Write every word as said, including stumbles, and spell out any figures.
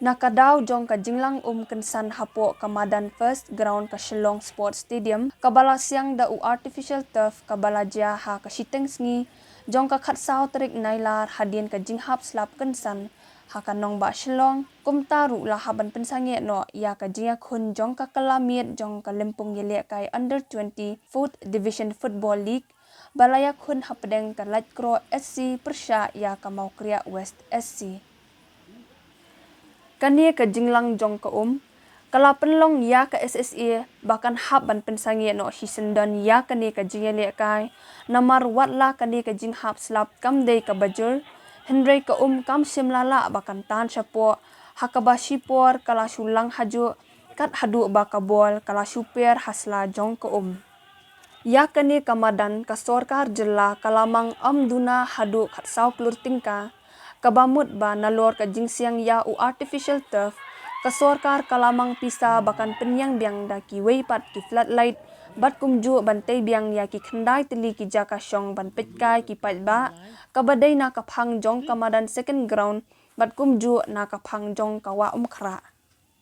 Na ka daw jong ka jinglang um kynsan hapoh ka madan First Ground ka Shillong Sports Stadium, kaba la siang da u artificial turf, kaba la jia ha ka shiteng sngi jong ka khatsaw tarik Nailar, hadien ka jinghap slap kynsan ha ka nongbah Shillong, kumta ruh la hap ban pynsangeh noh ïa ka jingïakhun jong ka kylla miet jong ka lympung ïalehkai Under twenty Fourth Division Football League, ba la ïakhun hapdeng ka Laitkroh S C pyrshah ïa ka Mawkriah West S C. Kane ka jinglang jong ka um ka la pynlong ïa ka S S A ba kan hap ban pynsangeh noh shisyndon ïa kane ka jingïalehkai, namar wat la kane ka jinghap slap kam dei kaba jur, hynrei ka um kam shym la lah ba kan tan shapoh, ha kaba shipor ka la shu lang hajuh kat haduh ba ka bol ka la shu per ha sla jong ka um. Ïa kane ka madan ka sorkar jylla ka la mang ym duna haduh khatsaw klur tyngka, kaba mut ba nalor ka jingsiang ïa u artificial turf, ka sorkar ka la mang pisa ba kan pynïeng biang da kiwei pat ki floodlight, bad kumjuh ban tei biang ïa ki khyndai tylli ki jaka shong ban peitkai ki paidbah, kaba dei na ka phang jong ka madan Second Ground bad kumjuh na ka phang jong ka Wah Umkhrah.